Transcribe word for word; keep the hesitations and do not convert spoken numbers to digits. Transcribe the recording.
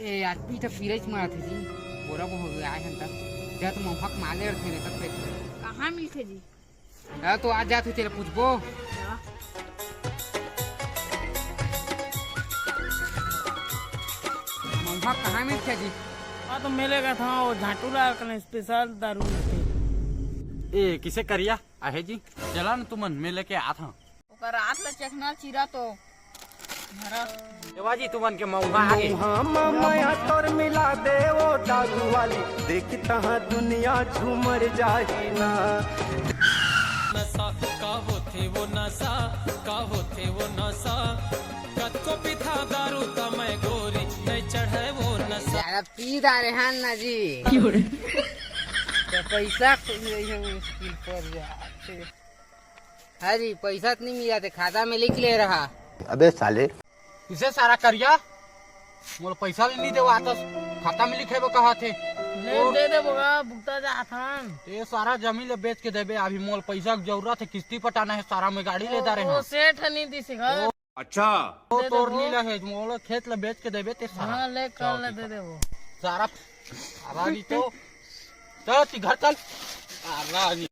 ए, आज पीठ पीरच मारत हे जी। बोरा बोह गया है हम तक। जा तो मौका माले रखे रे तब पे। कहाँ मिलथे जी? अरे तो आज जात हे तेरे पूछबो। मौका कहाँ मिलथे जी? हाँ तो मिलेगा था वो झाटू लाल कने स्पेशल दारू मिलथे। ए, किसे करिया आहे जी? चला न तुमन, मैं लेके आत हूँ। ओकर रात ल चखना चिरा तो भरा। देवा जी, तुमन के मौहा आगे। मौहा म मया तोर मिला दे ओ दारू वाली, देख तहाँ दुनिया झूमर जाही ना। नशा का होथे वो नशा, का होथे वो नशा, कतको पीथा दारू त मैं गोरी, नहीं चढ़े वो नशा। यार, पी डारे हन ना जी। तो पैसा खोज रही है मुश्किल पर यार। अरे, पैसा तो नहीं मिला थे, खाता में लिख ले रहा। अबे साले। किसे सारा करिया? मोला पैसा ले नहीं देवा, तो खाता में लिखे बर कहा थे। ले और दे दे बोगा, भुगता जा थान। ये सारा जमीन ले बेच के देबे, अभी मोला पैसा के जरूरत है, किस्ती पटाना है, सारा में गाड़ी ले जा रहे ओ, हैं। सेठ नहीं दिसेगा। ओ, अच्छा। वो दे दे तोर वो। नीला है, मोला खेत ले बेच के देबे ते सारा। हाँ, ले, कल चल, ले ठीक दे है। दे वो। सारा, सारा नहीं तो, चल, ती घर चल। सारा नहीं।